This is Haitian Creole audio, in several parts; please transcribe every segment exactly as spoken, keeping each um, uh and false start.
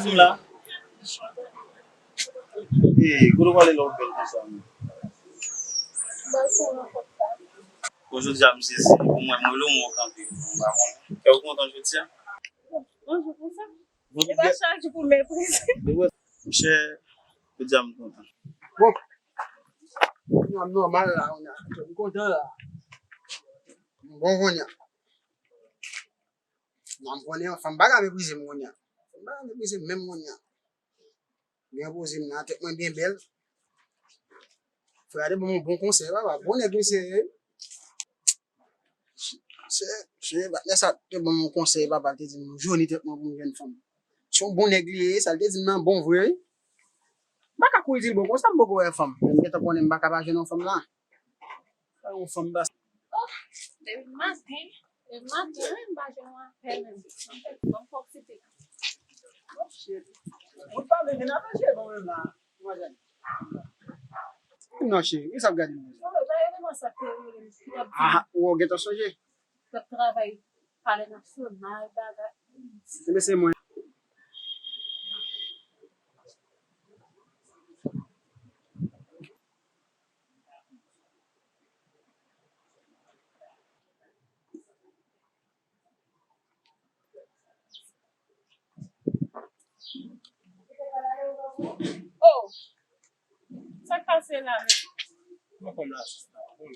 Fanm la. Ee, kote w prale lè w bèl konsa menm? Bon, jodi a m sezi. Pou mwen, m rele w, mwen kanpe. M pa konnen. Kè w kontan jodi a? Bonjou, konsa? E pa chak jou pou meprize. Monchè, jodi a m kontan. Bon, m nòmal la, kounye a. M kontan la. M bon kounye a. Non, m konnen fanm pa ka meprize m kounye a. Fanm pa ka meprize m menm kounye a. Byen poze m nan, tèt mwen byen bèl. Frè a te ban m yon bon konsèy, papa. Bon nèg misye ye. Se, se, patnè sa te ban m yon konsèy, papa. Li te di m jwenn tèt mwen pou m jwenn fanm. Se yon bon nèg li ye, sa l te di m nan bon vre, wi. M pa ka kouri di l bon konsa, m poko wè fanm. Men m gentan konnen m pa ka pa jwenn yon fanm la. Sa yon fanm bas. Oh, depi maten, depi maten, wi, m pa jwenn yon apèl menm. Ban m fè, ban m fè yon ti pik. Oh, shit. Moun pa vle vin avanse bon menm la. Non, cheri, kisa w ap gade m? Yo, yo, pa rele mwen sa, te rele m, ki t ap di. Ah, ou gentan sonje? T ap travay Palè Nasyonal, bagay. Enben, se mwen. Oh! Sa k pase la menm? Mwen kòm la sista, bon,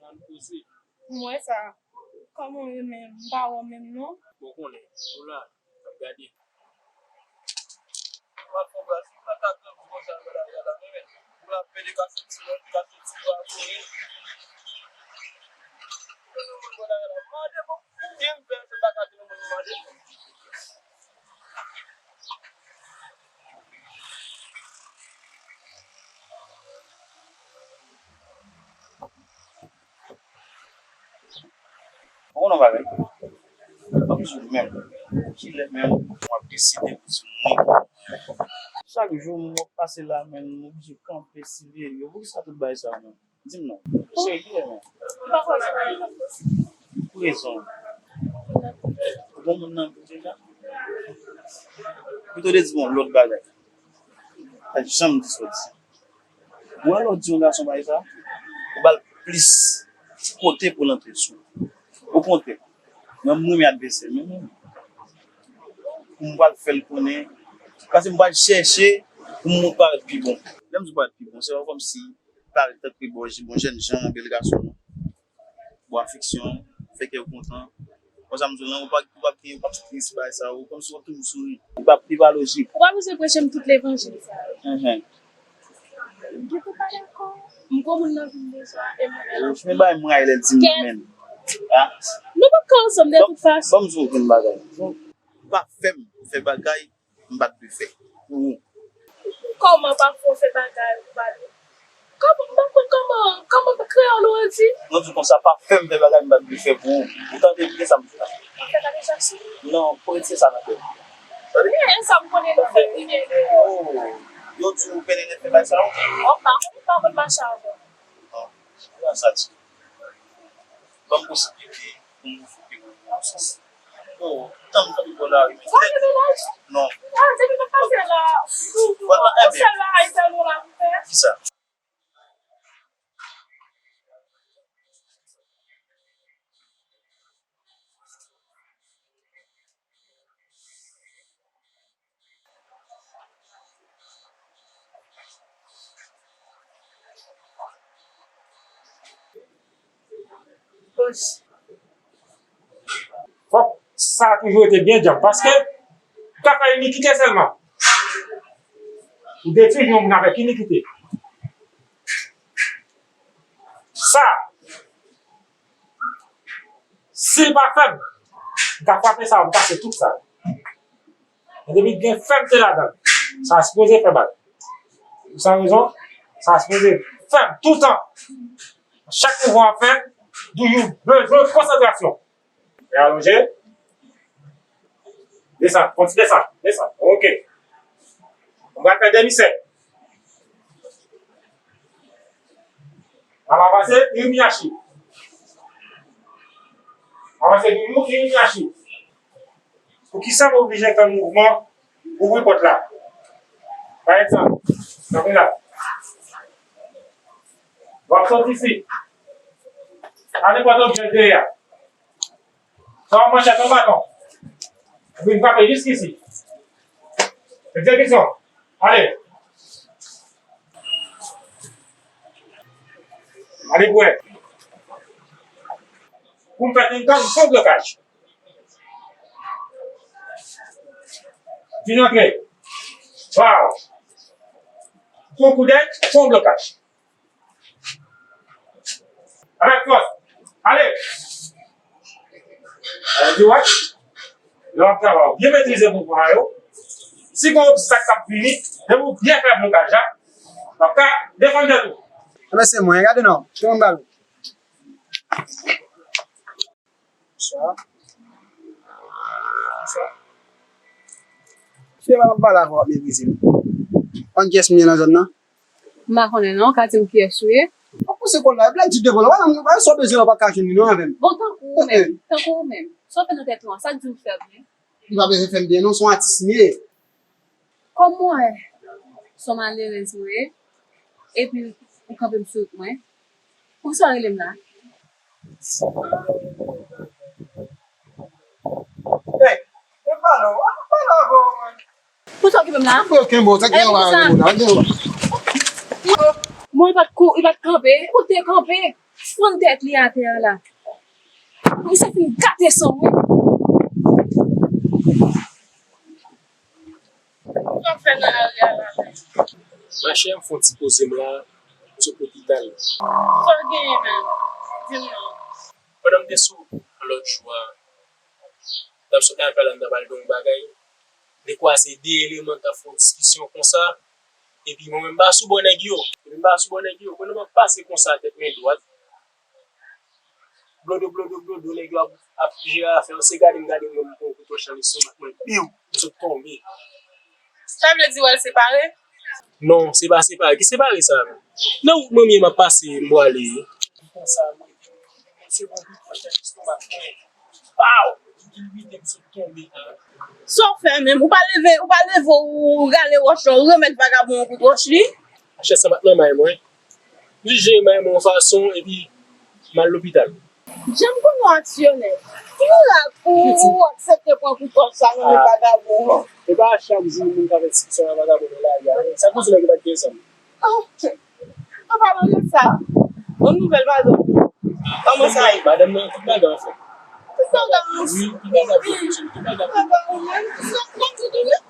nan koze. M wè sa. Kòman w ye menm? M pa wè w menm non. Bon, konnen, nou la, n ap gade. Ou pa konprann, si w pa ta grandi konsa nan lari a la, non, men, ou la pede ka soti, ka soti, ou a kouri. Mande pou, pou byen fè, se pa ka di nou moun mande. Ou konnen yon bagay? M ap di w menm. Kilè menm w ap deside pou di mwen? Chak jou m ap pase la menm, m oblije kanpe siveye yo. Poukisa tout bagay sa yo menm? Di m non. Serye menm. M pa kwè sa. Pou rezon. Ou bon moun nan pou deja. Pito w te di m yon lòt bagay. Pa janm di sa w di. Ou wè lè w di yon gason bagay sa, ou ba l plis kote pou l antre sou ou. Okontrè, mwen m renmen advèsè m, mwen menm. Pou m pral fè l konnen, paske m pral chèche pou m parèt pi bon. Lè m di parèt pi bon, se pa kòmsi parèt tankou bon, bon jèn jan, bèl gason, non. Bon afeksyon, fè kè yo kontan. Konsa m di w lan, ou pa, ou p ap gen, ou p ap tris bagay sa yo, kòmsi w ap toujou souri. Li pa, li pa lojik. Ou pa bezwen preche m tout levanjil sa yo. Mhm. M gentan pa dakò. M gwo moun nan vi m deja, e mwen menm. Men bagay m rayi lè l di m menm. Ah. Nou p ap ka ansanm de tout fason. Ban m di w yon bagay. Pa fè m fè bagay m pa t dwe fè pou ou. Kòman pa fè w fè bagay ou pa dwe? Kòman, m pa konn kòman, kòman kreyòl ou an di? Nou di konsa, pa fè m fè bagay m pa t dwe fè pou ou. Ou tande byen sa m di la? Ou fè gade Jakson? Non, pou retire sa nan tèt ou. Tande? Men, e sa m konnen nou fè byen. Oh, yo di ou byen fè bagay sa yo? Oh, m pa konn, m pa konn mache avè w. Oh, se sa di. Ban m posiblite pou m fouke pou yon sans. Oh, tann, tann, bò la, wi. Wè, depi la. Non. Ah, depi nou pase la. Wè, wè, wè, sèl bagay, sèl nou la pou fè. Kisa? Fòk sa toujou rete byen djanm, paske ou ka fè inikite sèlman. Ou detwi yon moun avèk inikite. Sa, si l pa fèb, m ka frape sa, m kase tout sa. Men depi gen fèbte ladan l, sa sipoze fè mal. Pou sa rezon, sa sipoze fèb toutan. Chak mouvman w ap fè, toujou bezwen konsantrasyon. Fè alonje. Desann, kontinye desann, desann. Ok. Ou pral fè demi sèk. N ap avanse, Irinuyashi. Avanse toujou, Irinuyashi. Poukisa m oblije tann mouvman Ouvri pòt la. Pa egzanp, kanpe la. W ap sot isit. A nenpòt objè w te ye a. Sa w manchèt, yon baton. Vin frape jiskisi. Egzekisyon. Ale. Ale pou wè. Pou m fè yon kaz, fon blokaj. Vin antre. Waw. Fon koudèy, fon blokaj. Avèk fòs. Ale! Ale, di wè. Lè w ap travay, w byen metrize mouvman yo. Si gen obstak k ap vini, depi w byen fè blokaj la, w ap ka defann tèt ou. Ebyen, se mwen, gade non. Tout moun ba l. Bonswa. Bonswa. Kiyès m ap pale avè w ap meprize m? Konn kiyès m ye nan zòn nan? M pa konnen non, ka di m kiyès ou ye? W ap pouse kòl la, epi l ap di devan la, wè, wè, sa w bezwen la, w pa ka jwenn li non avè m. Bon, tankou ou menm, tankou ou menm. Sa w fè nan tèt ou an, sa k di w fè byen? Li pa bezwen fè m byen non, se yon atis m ye. Kòm mwen, se yon malerèz mwen ye, epi ou kanpe m sou wout mwen. Poukisa w rele m la? Hey, e pale w, pale avè w, man. Poukisa w kenbe m la? Yo, kenbe w, sa gen yon bagay la, gen yon. Bon, li pa t kou, li pa t kanpe, ou te kanpe, fann tèt li atè a la. Misye fin gate san mwen. Sa w fè nan lari a la menm? Machè, m fè yon ti poze m la, m sot lopital. Sa w genyen menm? Di m non. Pandan m te sou wout lòt jou a, m t ap sot nan Alpalanda m al jwenn yon bagay, m te kwaze de eleman k ap fè yon diskisyon konsa, epi mwen menm m pa sou bò nèg yo, epi m pa sou bò nèg yo, pandan m ap pase konsa tèt men dwat, blodo, blodo, blodo, nèg yo ap, ap jere afè yo, se gade m gade m wè m pran yon kout wòch nan lestomak mwen, biw, m sot tonbe. Sa vle di w al separe? Non, se pa separe. Ki separe sa menm? Nan wout mwen m ye m ap pase, m pwale. M konsa, mwen, se bon, m pran chèch lestomak mwen. Baw! Ki lwite m sot tonbe. Sa w fè menm? Ou pa leve, ou pa leve, ou rale wòch la, ou remèt vagabon an kout wòch li? Chèch sa pa t nan may mwen. M jije may mwen yon fason, epi m al lopital. Jan m konnen w aksyonè, ki mirak pou ou aksepte pran kout wòch sa nan men vagabon an? E pa chak jou moun ka fè diskisyon ak vagabon nan lari a. Sa k pou di nèg yo pa t gen zam? Oh, an palan de sa, yon nouvèl madanm. Kòman sa ye? Madanm nan, tout bagay anfòm. Tout bagay anfòm. Wi, tout bagay byen fonksyone, tout bagay byen. Madanm ou menm, sa konn tout ou menm.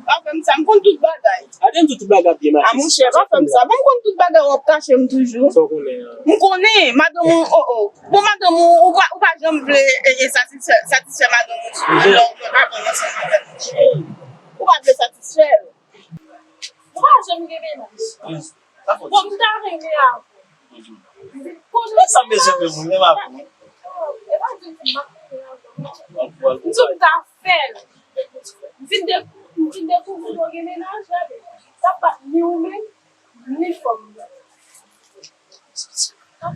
Pa fè m sa, m konn tout bagay. Adan tout, tout bagay ap byen mache. A monchè, pa fè m sa. Bon, m konn tout bagay, w ap kache m toujou. Sa w konnen an? M konnen, madanm ou, oh, oh. Bon, madanm ou, ou pa, ou pa janm vle, e, e, satisfè, satisfè madanm ou, lè w, lè w ap ansanm avè l. Ou pa vle satisfè l. Ou pa janm gen mennaj. Bon, m ta renmen avè w. Konnen sa m bezwen pou mwen, menm avè mwen. E pa di m ap renmen avè w. M di w m ta fè l. M fin de-, m fin dekouvri w gen mennaj, gade. Sa pa ni ou menm, ni fanm nan.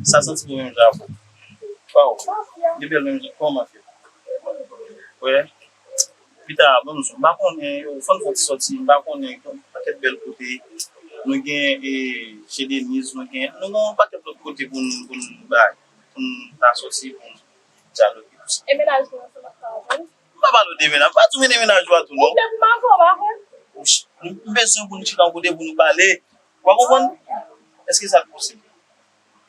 Sa santi bon menm jan avè w. Waw. Li bèl menm jan, kòman fè? Wè. Pita, ban m di w, m pa konnen, yo, fò n fè yon ti sòti, m pa konnen, gen yon pakèt bèl kote. Nou gen, e, Chez Denise, nou gen, nou gen yon pakèt lòt kote pou n, pou n bay, pou n ta sòti, pou n dyaloge, tousa. E mennaj mwen ansanm ak sa w konn? M pa pale w de mennaj, m pa di w mennen mennaj ou a tou, non. Ou vle pou m avè w, pa vre? Ou ch-, m bezwen pou n chita yon kote pou nou pale. Ou pa konprann? Èske sa posib?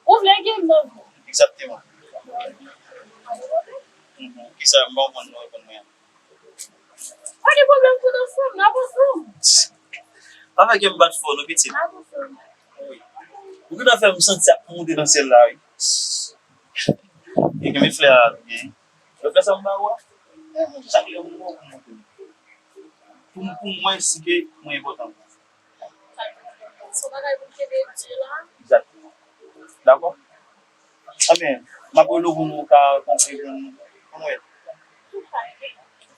Ou vle gen m nan vi w? Egzakteman. Mhm. Kisa m pa konprann nou reponn mwen an? Pa gen pwoblèm, tout ansanm, n ap ansanm. Pa fè kè m bat fò non, pitit. N ap ansanm. Wi. Ou gentan fè m santi ap monte nan syèl la, wi. E gen flè a tou, gen. Lè flè sa m ba ou a, chak lè m wè w, pou m monte. Pou m, pou m wè si ke mwen enpòtan pou ou. Se yon bagay pou m kenbe di la. Egzakteman. Dakò? Ebyen, m ap rele w pou nou ka kontre pou nou, pou nou wè.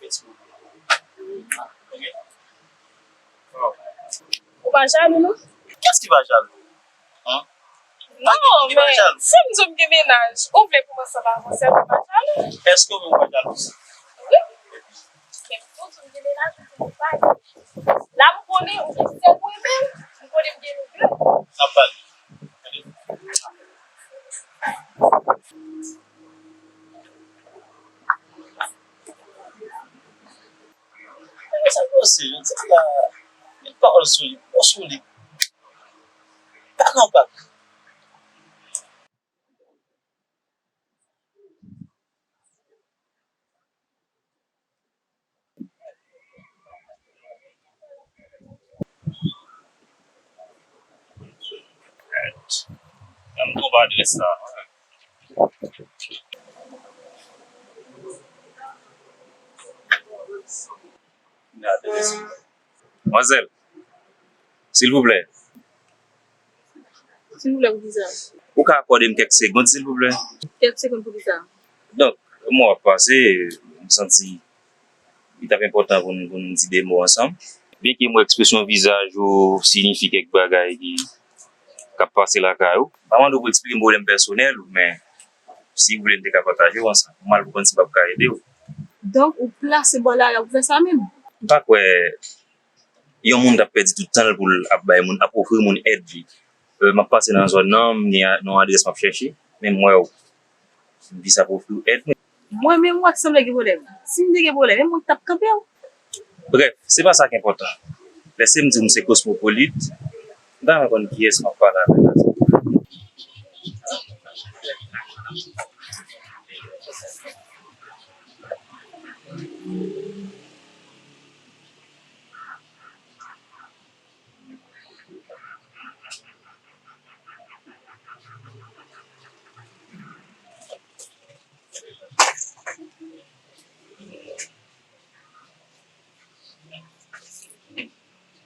Mèsi bokou. Oke? Ou pa jalou, non? Kiyès ki pa jalou? Hen? Pa gen moun ki pa jalou. Si m di w m gen mennaj, ou vle pou m ansanm avè w, sèlman m pa jalou? Èske ou menm ou pa jalou? Wi. Men m di w m gen mennaj, ou di m ou pa jalou. Men, ou gen sèl mwen menm, m konnen m gen nou de. N ap pale. Sa k pase? Jodi a la, gen pawòl solid, twò solid. Bak an bak. Ban m twouve adrès la. Manzèl, silvouplè. Silvouplè, pou kisa? Ou ka akòde m kèk segonn, silvouplè? Kèk segonn pou kisa? Donk, mwen w ap pase, m santi li t ap enpòtan pou n, pou n di de mo ansanm. Byenke m wè ekspresyon vizaj ou siyifi kèk bagay ki, k ap pase lakay ou, m pa mande w pou w eksplike m pwoblèm pèsonèl ou, men si w vle, n te ka pataje w ansanm. Mwen, m konn si m ap ka ede w. Donk, ou plase bò larè a pou fè sa menm? M pa kwè yon moun t ap pèdi tout tan l pou l ap bay moun, ap ofri moun èd li. Euh, m ap pase nan zòn nan, m gen a-, yon adrès m ap chèche, men m wè w. M di sa pou ofri w èd. Mwen menm, ou wè ki sanble gen pwoblèm. Si m te gen pwoblèm, e mwen ki t ap kanpe w. Brèf, se pa sa k enpòtan. Lèse m di w m se kosmopolit, m ta renmen konn kiyès m ap pale avè l la.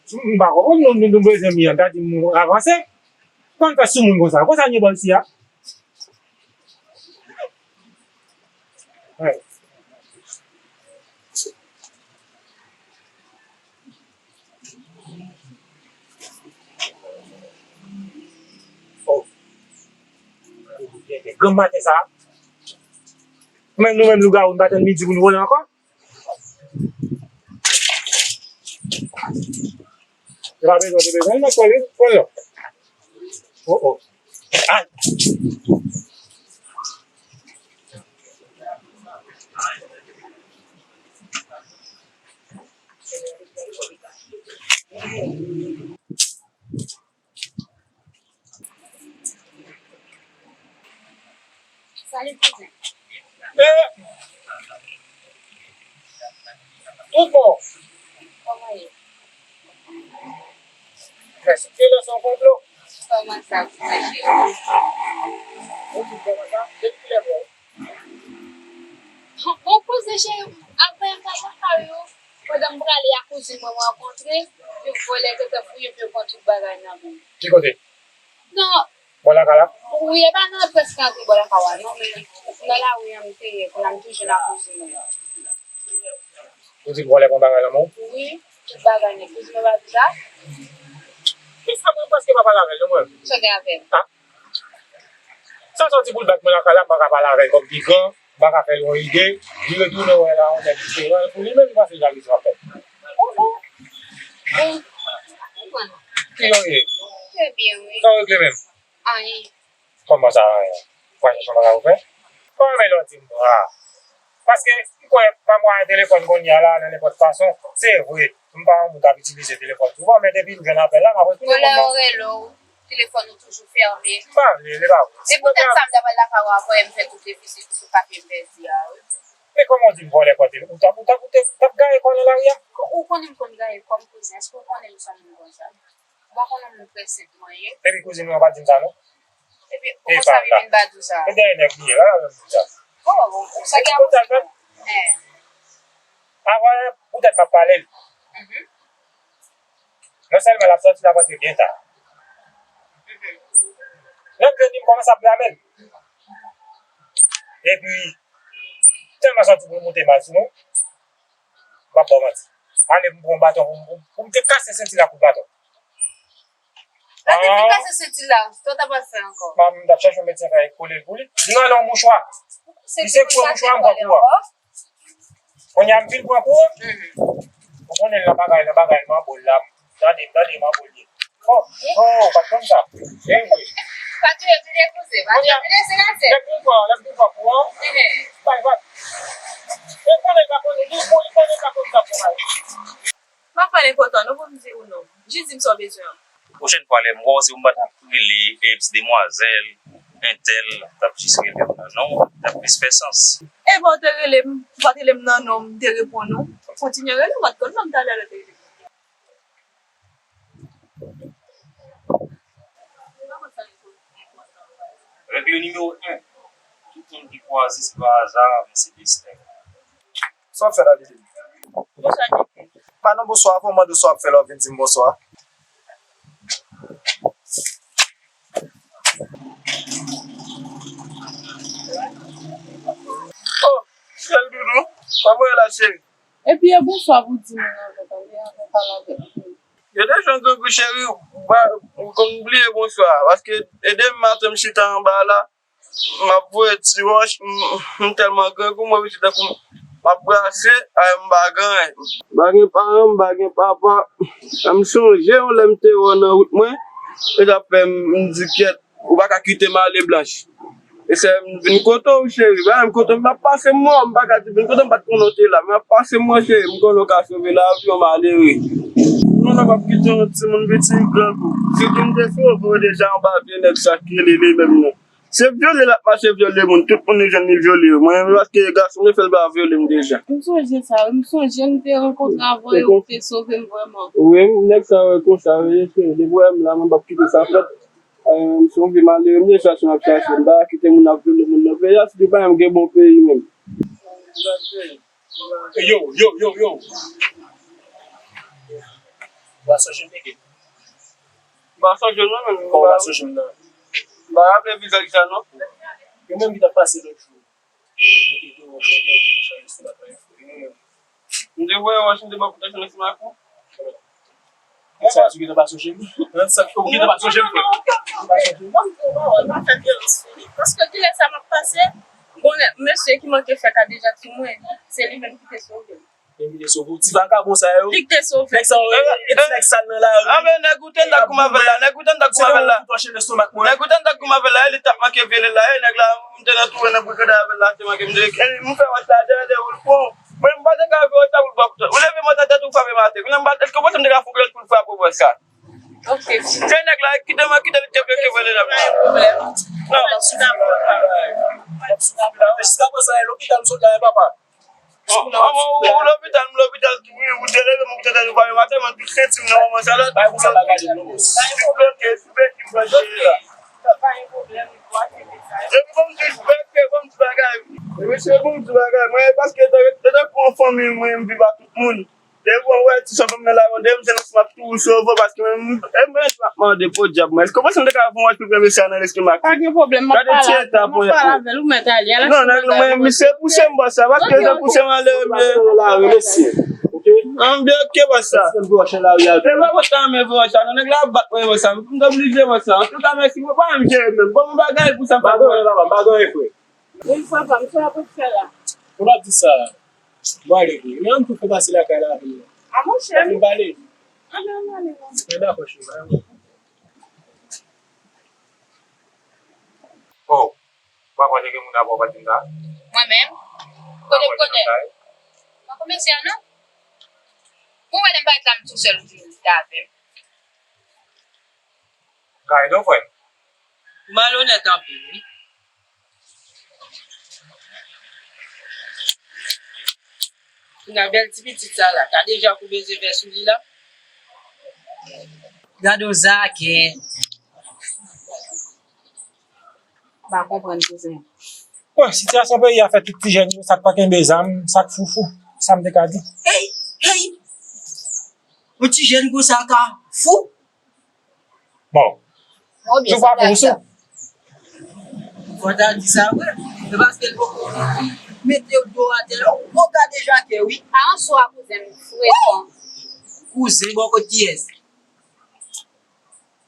M pa konprann nou, nou, nou bezwen mi an, ta di m avanse. Kòman fè sou moun konsa? Konsa nye bòl si a? Hey. Oh. Granm maten sa. Menm nou menm lougawou, n pa tann midi pou n vole ankò. Te pa bezwen, te bezwen, nan kole, kole. Oh, oh. Ay. Salut, cousin. Eh! Tout bon. Kòman ye? Mèsi. Ki lè sa w konplo? Kòman sa, cousin cheri? Ou di kòman sa? Depi kilè pou ou? Bon, cousin cheri, apre m pa konn pa yo, pandan m prale a kouzin mwen, m rankontre yon vòlè gentan fouye, epi yo pran tout bagay nan men l. Ki kote? Nan Bò lakay la? Wi, e pa nan prèske antre bò lakay la non, men nan lari an m te ye, kounye a m te jwenn ak kouzin mwen. Ou di vòlè pran bagay nan men w? Wi, tout bagay nèt. Kouzin mwen pa di sa? Kisa mwen prèske pa pale avè l non mwen? Sa gen avè l? Ah. Sa soti pou l bat mwen lakay la, m pa ka pale avè l kòm pi gran. M pa ka fè l yon ide, li retounen wè la yon nèg diferan, pou li menm li panse jalouzi m ap fè. Oh, oh. Bon, ou konn. Kijan w ye? Trè byen, wi. Sa w regle menm? Anyen. Kòman sa anyen? Ou pa chèche yon bagay pou fè? Ou pa renmen lè w di m bra. Paske m kwè pa mwayen telefòn kounye a la, nan nenpòt fason, se vre, m pa yon moun k ap itilize telefòn souvan, men depi m jwenn apèl la, m ap retounen. Bon, lè yo rele w, telefòn ou toujou fèmen. M pa vle, li pa vre. Se poutèt sa m t ap al lakay ou a, voye m fè tout defisi pou sou papye m pèdi a, wi. Men kòman w di m vòlè pran telefòn? Ou t ap, ou t ap, ou t ap gaye kò w nan lari a? Ou konnen m konn gaye kò m, kouzen. Èske w konnen m se yon moun konsa? Ou pa konnen moun prese tou mwen ye? Epi kouzin ou an pa di m sa non? Epi ou konn sa vin ba di w sa? E dèyè nèg li ye, la, la, la, la. Oh, ou sa gen avans? Epi kote l fè? Eh. Avan, poutèt m ap pale l. Mhm. Non sèlman l ap sòti, l ap rantre byen ta. Mhm. Lè m jwenn li, m kòmanse ap blame l. Epi, tèlman santi pou l moute mal sou mwen, m p ap ba w manti. Ale m pran yon baton pou m, pou m, pou m te kase senti l ak kout baton. Sa te fin kase senti l la, sa w t ap pral fè ankò? M ap, m t ap chèche yon medsen fè kole l pou li. Li rale yon mouchwa. Li se pran mouchwa, m pran kou a. Kounye a m fin pran kou. Mhm. Ou konnen l nan bagay, nan bagay manbo l la, m Gade, gade, m ap olye. Oh, oh, pa t konn sa. Anyway. Pa touye, touye kouzen. Pa touye, touye, se gazè. Lè pouvwa, lè pouvwa pou an. Ehe. Bay, bay. Li konnen, pa konnen, li konnen, pa konn sa pou bay. M ap pran enpòtan non pou m di ou non. Jis di m sa w bezwen an. Pwochèn fwa, lè m wè w, se pou m pa t ap rele, e, ti demwazèl, entèl, t ap jis rele w nan non w, t ap plis fè sans. E bon, w te rele m, ou pa t rele m nan non m, m te reponn ou. Kontinye rele m, m pa t konn non m talè lè w te rele m. Regle nimewo en. Tout moun ki kwaze, se pa aza, men se desten. Sa w ap fè la, Lili? Bonswa, Jimmy. Pa non bonswa, avan w mande w sa w ap fè la, w vin di m bonswa. Oh, Sèl Doudou, kòman w ye la, cheri? Epi e bonswa pou di moun anvan, tande, anvan pale avèk moun. Yo te jwenn grangou, cheri, ba, ou konn bliye bonswa, paske ede m maten m chita anba la, m ap voye ti wòch, m, m tèlman grangou, mwen vin tankou m ap brase, ay, m pa gen anyen. M pa gen paran, m pa gen papa. M sonje yon lè m te wè w nan wout mwen, e t ap fè m, m di, kyèt, ou pa ka kite m ale blanch. E se m vin kote w, cheri, ba, m kote w, m ap pase m wè w, m pa ka di vin kote m, m pa t konnen w te la, m ap pase m wè w, cheri, m konnen w ka sove lavi yon malere. Non, non, m ap kite yon timoun piti grangou. Si tou m te sove w deja anba vye nèg sa ki rele li menm nan. Se vyole l ap mache vyole moun. Tout moun li jwenn li vyole yo. Mwen menm paske gason m te fè l pa vyole m deja. M sonje sa wi, m sonje m te rankontre avè w e ou te sove m vrèman. Wi, nèg sa yo konsa yo ye, cheri. Depi w wè m la, mwen p ap kite sa fèt. Eh, m se yon vye malere m ye, chache m ap chache. M pa ka kite moun ap vyole moun nan peyi a, si li pa menm gen bon peyi menm. Yo, yo, yo, yo. Ou pa sonje m, nèg? M pa sonje w non, menm. Kòman w pa sonje m nan? M pa raple vizaj sa non. Yo menm ki t ap pase lòt jou. Yo te di w yon chante, yon chante, se pa yon fo. Yo menm. M te voye wòch, m te ba w pou te fè nan simak ou. Sa di w gentan pa sonje m? Sa di w gentan pa sonje m, frè? Non, non, non, non, non, non, pa fè vyolans sou li. Paske kilè sa m ap pase, gon mesye ki manke fè kadejak sou mwen, se li menm ki te sove m. Li te sove w. Ti vagabon sa yo. Li te sove. Nèg sa yo, e ti nèg sal nan lari. A, men nèg ou te n t ap goumen avè l la, nèg ou te n t ap goumen avè l la. Nèg ou te n t ap goumen avè l la, e li t ap manke vyole l la, e nèg la, m te nan toure nan brikada avè l la, te manke m de, e m fè wòch la, de, de, ou l pran. Mwen, m pa te ka fè wòch la pou l pran. Ou leve mwen nan tèt ou frape m atè. Kounye a m pa, èske w panse m te ka fè yon glòch pou l frape w wòch la? Ok. Se nèg la, kite mwen, kite li te bloke vre la. Pa gen pwoblèm. Non. M ap sou la pou w travay. M ap sou la pou w travay. Jiskaprezan, e lopital m sot la, e papa. Ou, ou, ou, ou lopital, m lopital tou, wi, ou te leve m, ou te tande ou pa yon maten, mwen tout senti m nan moman sa la. Bay pou sa bagay de nou. Tout bloke, sou peti m branche la. Depi bon Dye, bèk, bon ti bagay. Mesye, bon ti bagay. Mwen, paske te, te, te pou yon fanmi, mwen, m viv ak tout moun. Depi mwen wè ti sòv mwen la, mwen, depi m se nan simak tou sove, paske mwen, m, e mwen, m ap mande podyab mwen. Èske w panse m te ka fè yon wòch pou premye sa nan lestomak? Pa gen pwoblèm, m ap pale avè l, m ap pale avè l, ou mèt ale a la. Non, nèg mwen, misye pouse m bò sa, paske misye pouse m ale, mesye. An byen, oke, bò sa. E pa bò sa, men bò sa, non, nèg la ap bat mwen, bò sa. M te oblije, bò sa. Antouka, mèsi, mwen pa menm jere menm. Bon, m bagay pou sa, pa gen anyen, papa, m pa gen anyen, frè. Wi, papa, m sa ap fè la. Ou pa di sa. Bon, ale, vre. Men ann tou fè pase lakay la avè l. A, monchè. Sa fin pale. Ann, ann, ale, non. Men dakò, cheri. Oh, papa, te gen moun avè w, pa di m sa. Mwen menm? Kote m konnen? Mwen konn mesye a, non? Ou wè lè m parèt la, m tou sèl, ou toujou rete avè m. Kay non, frè. Ou malonèt anpil, wi. Kounye a bèl ti pitit sa la, kadejak ou bezwen fè sou li la. Gade yon zakè. M pa konprann kouzen. Bon, sitiyasyon peyi a fè tout ti jèn yo, sa k pa kenbe zam, sa k foufou, sa m te ka di. Hey, hey! Yon ti jèn konsa ka fou? Bon. Bon, byen, si w pa fou, w sou. Fò ta di sa vre. Se paske l poko mete do atè la, yon bon kadejakè, wi. Pa yon swa kouzen m, frè. Kouzen bò kot kiyès?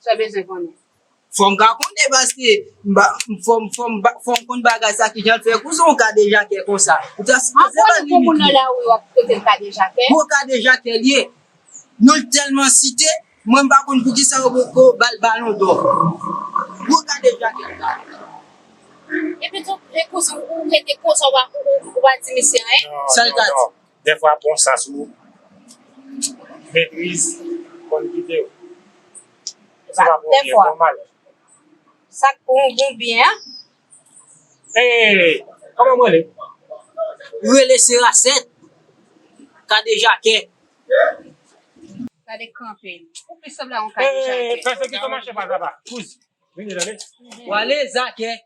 Sa w bezwen konnen? Fò m ka konnen paske m ba, fò m, fò m ba, fò m konn bagay sa kijan l fè kouzen yon kadejakè konsa. Ou ta sipoze ba l limit li. An konnen pou moun nan lari w ap trete l kadejakè? Bon kadejakè l ye. Non l tèlman site, Mwen m pa konn poukisa yo poko ba l balon dò. Gwo K D Jakèt la. Epi tou, e kouzen, ou rete konsa, ou pa, ou, ou, ou pa di misye anyen? Sa l ka di? Dèfwa bon sans ou, metriz konn kite w. Se pa pou byen, pou mal. Sa k bon, bon byen, an? Hey, kòman mwen rele? Rele se Rasèt. K D Jakèt. Gade kanpe l. Ou plis sanble a yon K D Jakèt. Hey, pèsekisyon mache pa zaba. Kouz, vini tande. W ale Zakè.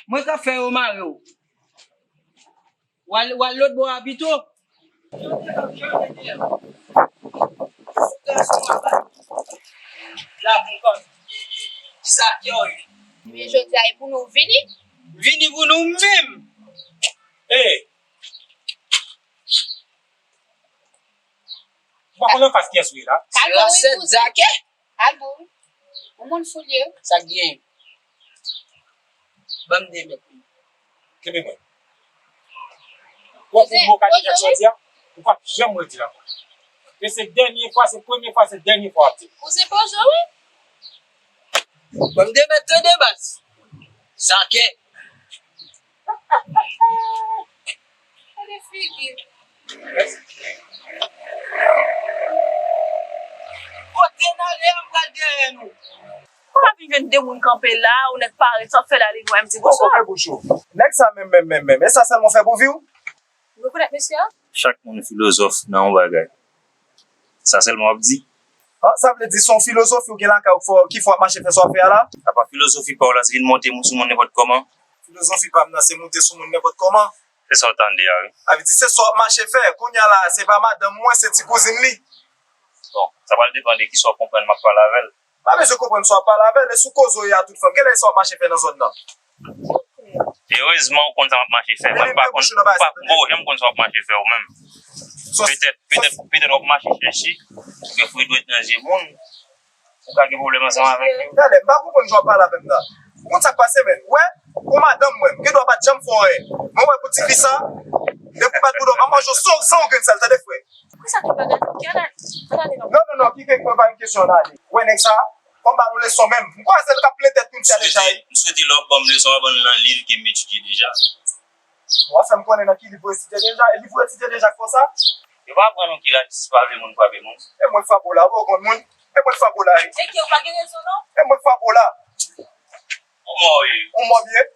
Mwen k ap fè yo mare w. W al, w al lòt bò a pito. Ebyen, jodi a, e pou nou vini? Vini pou nou menm. Hey. Ou pa konn anfas kiyès ou ye la? Kalme w, wi, kouzen. Al bon. Yon moun fou l ye. Sa k genyen? Ban m de mèt. Kenbe mwen. Ou ap ouvri bò K D Jakèt jodi a, ou p ap janm redi l ankò. E se dènye fwa, se premye fwa, se dènye fwa w ap di l. Kouzen poze w, wi. Ban m de mèt tande baz. Zakè. Gade figi. Kote n ale a, m pral dèyè nou. Ou pa vin jwenn de moun kanpe la, ou nèk parèt, sa w ap fè la, li wè m di bonswa. Kokobe bouch ou. Nèg sa menm, menm, menm, menm. E sa sèlman w fè pou vi w? Ou rekonèt mesye a? Chak moun filozòf nan yon bagay. Sa sèlman w ap di. Ah, sa vle di se yon filozofi ou gen lakay ou k fè w, ki fè w ap mache fè sa w ap fè a la? Apa filozofi pa w la, se vin monte sou moun nenpòt kòman? Filozofi pa m nan, se monte sou moun nenpòt kòman. Se sa w tande a, wi. Sa vle di se sa w ap mache fè. Kounye a la, se pa madanm mwen, se ti kouzin li. Bon, sa pral depann de kisa w konprann m ap pale avè l. Pa bezwen konprann sa w ap pale avè l, e sou koze w ye a tout fanm. Genlè e sa w ap mache fè nan zòn nan. Erezman ou konn sa m ap mache fè. Mwen m pa konn, ou pa, ou pa janm konn sa w ap mache fè ou menm. Petèt, petèt, petèt w ap mache chèche, gen fri dwèt nan je moun, ou ka gen pwoblèm ansanm avèk yo. Talè, m pa konprann jan w ap pale avè m nan. Ou konn sa k pase, menn? Ou wè, ou madanm mwen, m gen dwa pa t janm fè w anyen. Mwen wè pou tifi sa, depi w bat bouda w, m ap manje w san, san yon grenn sèl, tande frè. Poukisa tout bagay sa? Ki analiz? Analiz non. Non, non, non, ki ke mwen pa yon kesyon analiz. Wè nèg sa, fò m ba nou leson menm. M kwè se l k ap plen tèt moun sa deja, wi. M swete lè w ap ban m leson, w ap ban m nan liv ke m etidye deja. W ap fè m konnen nan ki liv ou etidye deja. E liv ou etidye deja k fè w sa? Yo pa aprann ou ki lajistis pa vle moun frape moun? E mwen k frape w la, ou konn moun? E mwen k frape w la, wi. Zeki, ou pa gen rezon, non? E mwen k frape w la. Ou mò, wi. Ou mò byen?